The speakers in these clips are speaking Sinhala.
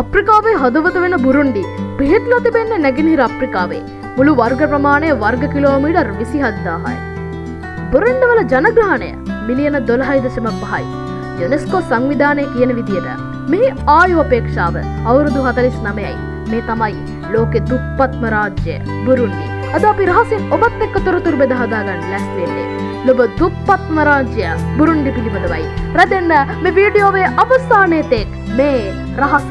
අප්‍රිකාවේ හදවත වෙන බුරුන්ඩි පිහිටලා තිබෙන්නේ නැගෙනහිර අප්‍රිකාවේ. මුළු වර්ග ප්‍රමාණය වර්ග කිලෝමීටර් 27000යි. බුරුන්ඩිවල ජනගහනය මිලියන 12.5යි. යුනෙස්කෝ සංවිධානය කියන විදියට මෙහි ආයු අපේක්ෂාව අවුරුදු 49යි. මේ තමයි ලෝකෙ දුප්පත්ම රාජ්‍ය බුරුන්ඩි. අද අපි රහසින් ඔබත් එක්ක තොරතුරු බෙදා හදාගන්න ලෑස්ති වෙන්නේ ලොව දුප්පත්ම රාජ්‍ය බුරුන්ඩි පිළිබඳවයි. රැඳෙන්න මේ වීඩියෝවේ අවසානයේ තෙක් මේ රහස.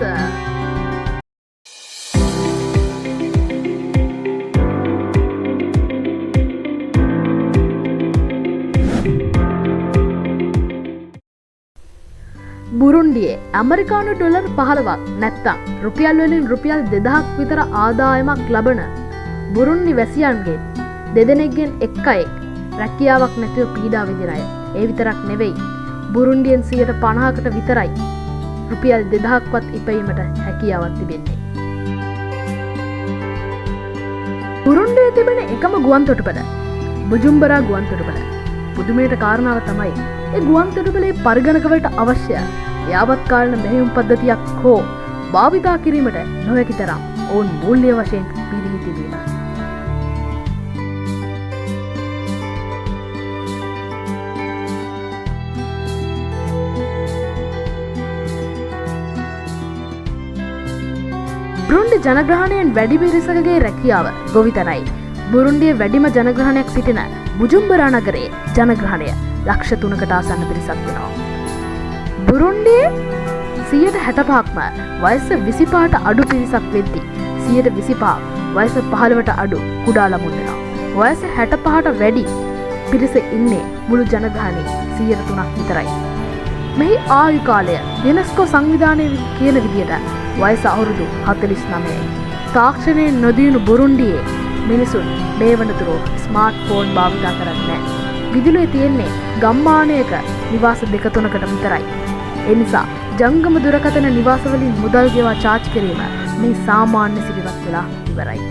බුරුන්ඩියේ ඇමරිකානු ඩොලර් 15ක් නැත්තම් රුපියල් වලින් රුපියල් 2000ක් විතර ආදායමක් ලබන බුරුන්ඩි වැසියන්ගෙන් දෙදෙනෙක්ගෙන් එක් අයෙක් රැකියාවක් නැතිව පීඩා විඳින අය. ඒ විතරක් නෙවෙයි, බුරුන්ඩියන් 50%කට විතරයි රුපියල් 2000ක්වත් ඉපයීමට හැකියාවක් තිබෙන්නේ. බුරුන්ඩියේ තිබෙන එකම ගුවන් තොටුපළ බුජුම්බරා ගුවන් තොටුපළ. පුදුමයට කාරණාව තමයි ඒ ගුවන් තොටුපළේ පරිගණකවලට අවශ්‍ය යාවත්කාලීන මෙහෙයුම් පද්ධතියක් හෝ භාවිතා කිරීමට නොහැකි තරම් ඔවුන් මූල්‍ය වශයෙන් පිරී තිබීම. බුරුන්ඩි ජනගහනයෙන් වැඩි පිරිසකගේ රැකියාව ගොවිතැනයි. බුරුන්ඩියේ වැඩිම ජනගහනයක් සිටින බුජුම්බරා නගරයේ ජනගහනය ලක්ෂ 3කට ආසන්න පිරිසක් වෙනවා. බුරුන්ඩියේ 65%ක්ම වයස 25ට අඩු පිරිසක් වෙද්දී 25% වයස 15ට අඩු කුඩා ළමුන් වෙනවා. වයස 65ට වැඩි පිරිස ඉන්නේ මුළු ජනගහනයේ 3%ක් විතරයි. මෙහි ආයු කාලය යුනෙස්කෝ සංවිධානය කියන විදියට වයස අවුරුදු 49යි. තාක්ෂණයෙන් නොදියුණු බුරුන්ඩියේ මිනිසුන් මේ වනතුරු ස්මාර්ට් ෆෝන් භාවිතා කරන්නේ නැහැ. විදුලිය තියෙන්නේ ගම්මානයක නිවාස දෙක තුනකට විතරයි. ඒ නිසා ජංගම දුරකථන නිවාසවලින් මුදල් ගෙවා චාර්ජ් කිරීම මේ සාමාන්‍ය සිදුවක් වෙලා ඉවරයි.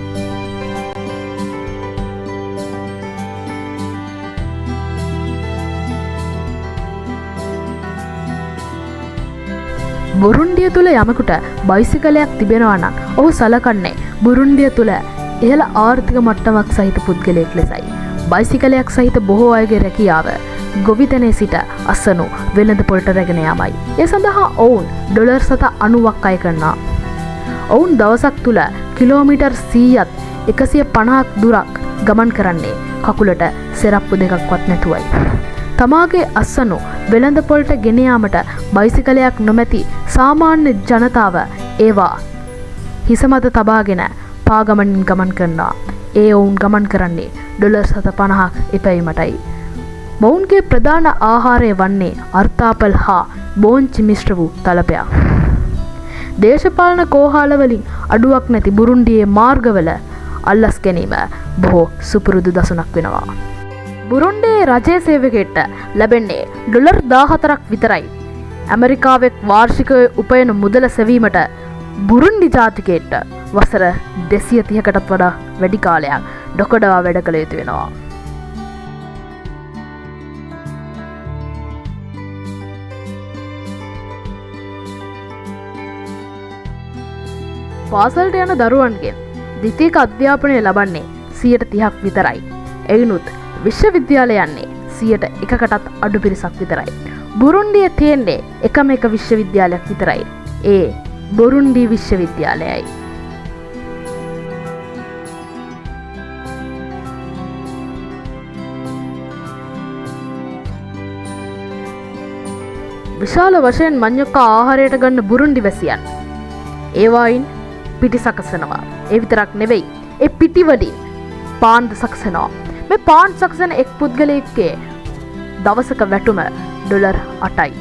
බුරුන්ඩිය තුළ යමෙකුට බයිසිකලයක් තිබෙනවා නම් ඔහු සලකන්නේ බුරුන්ඩිය තුළ ඉහළ ආර්ථික මට්ටමක් සහිත පුද්ගලයෙක් ලෙසයි. බයිසිකලයක් සහිත බොහෝ අයගේ රැකියාව ගොවිතැනේ සිට අසනු වෙළඳ පොළට රැගෙන යාමයි. ඒ සඳහා ඔවුන් ඩොලර් 90ක් අය කරනවා. ඔවුන් දවසක් තුළ කිලෝමීටර් 100ත් 150ක් දුරක් ගමන් කරන්නේ කකුලට සෙරප්පු දෙකක්වත් නැතුවයි. තමාගේ අස්සනු වෙළඳ පොළට ගෙන යාමට බයිසිකලයක් නොමැති සාමාන්‍ය ජනතාව ඒවා හිස මත තබාගෙන පාගමනින් ගමන් කරනවා. ඒ ඔවුන් ගමන් කරන්නේ ඩොලර් 750ක් ඉපැයීමටයි. මොවුන්ගේ ප්‍රධාන ආහාරය වන්නේ අර්ථාපල් හා බෝංචි මිශ්‍ර වූ තලපයක්. දේශපාලන කෝහාලවලින් අඩුවක් නැති බුරුන්ඩියේ මාර්ගවල අල්ලස් ගැනීම බොහෝ සුපුරුදු දසුනක් වෙනවා. බුරුන්ඩියේ රජයේ සේවකයෙක්ට ලැබෙන්නේ ඩොලර් 14ක් විතරයි. ඇමරිකාවෙක් වාර්ෂිකව උපයන මුදල සෙවීමට බුරුන්ඩි ජාතිකයෙක්ට වසර 230කටත් වඩා වැඩි කාලයක් ඩොකඩවා වැඩ කළ යුතු වෙනවා. පාසලට යන දරුවන්ගෙන් ද්විතීක අධ්‍යාපනය ලබන්නේ 30%ක් විතරයි. එයිනුත් විශ්වවිද්‍යාල යන්නේ 1%කටත් අඩු පිරිසක් විතරයි. බුරුන්ඩියේ තියෙන්නේ එකම එක විශ්වවිද්‍යාලයක් විතරයි. ඒ බුරුන්ඩි විශ්වවිද්‍යාලයයි. විශාල වශයෙන් මඤ්ඤොක්කා ආහාරයට ගන්න බුරුන්ඩි වැසියන් ඒවායින් පිටි සකසනවා. ඒ විතරක් නෙවෙයි, ඒ පිටි වලින් පාන් සකසනවා. මේ පාන් සකසන එක් පුද්ගලයෙක්ගේ දවසක වැටුම ඩොලර් 8යි.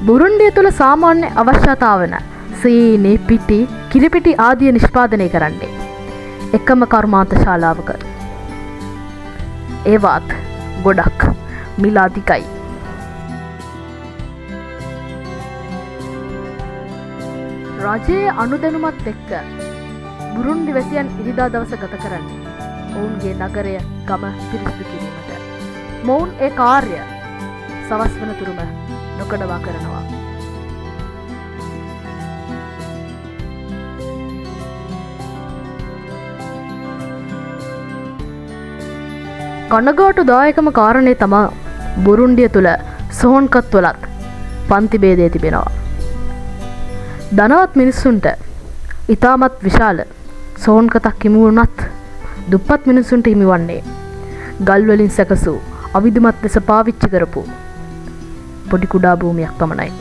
බුරුන්ඩිය තුළ සාමාන්‍ය අවශ්‍යතා වන සීනි, පිටි, කිරිපිටි ආදිය නිෂ්පාදනය කරන්නේ එකම කර්මාන්ත ශාලාවක. ඒවත් ගොඩක් මිල අධිකයි. රජයේ අනුදැනුමත් එක්ක බුරුන්ඩි වැසියන් ඉරිදා දවස ගත කරන්නේ ඔවුන්ගේ නගරය ගම පිරිසිදු කිරීමට. මොවුන් ඒ කාර්ය සවස් වනතුරුම නොකඩවා කරනවා. කනගාටුදායකම කාරණේ තමා බුරුන්ඩිය තුළ සොහොන්කත්වලත් පන්ති භේදය තිබෙනවා. ධනවත් මිනිස්සුන්ට ඉතාමත් විශාල සොහොන්කතක් හිමි වුණත් දුප්පත් මිනිස්සුන්ට හිමිවන්නේ ගල් වලින් සැකසූ අවිධිමත් ලෙස පාවිච්චි කරපු පොඩි කුඩා භූමියක් පමණයි.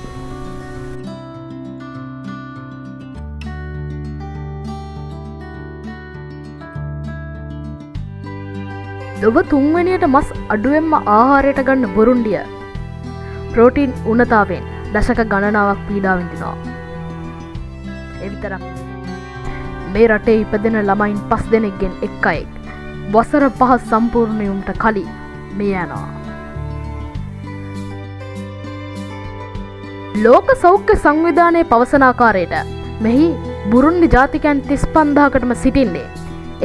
ලොව තුන්වෙනියට මස් අඩුවෙන්ම ආහාරයට ගන්න බුරුන්ඩිය ප්‍රෝටීන් ඌනතාවෙන් දශක ගණනාවක් පීඩා විඳිනවා. ඒ විතරක් මේ රටේ ඉපදෙන ළමයින් 5 දෙනෙක්ගෙන් එක් අයෙක් වසර 5 සම්පූර්ණ වීමට කලින් මිය යනවා. ලෝක සෞඛ්‍ය සංවිධානයේ පවසන ආකාරයට මෙහි බුරුන්ඩි ජාතිකයන් 35,000කටම සිටින්නේ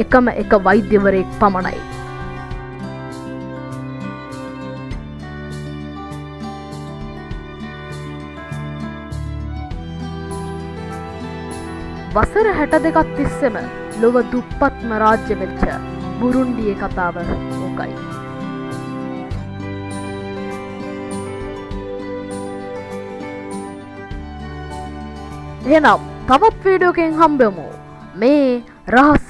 එකම එක වෛද්‍යවරයෙක් පමණයි. වසර 62ක් තිස්සෙම ලොව දුප්පත්ම රාජ්‍ය වෙච්ච බුරුන්ඩියේ කතාව ඕකයි. එහෙනම් තවත් වීඩියෝකින් හම්බෙමු. මේ රහස.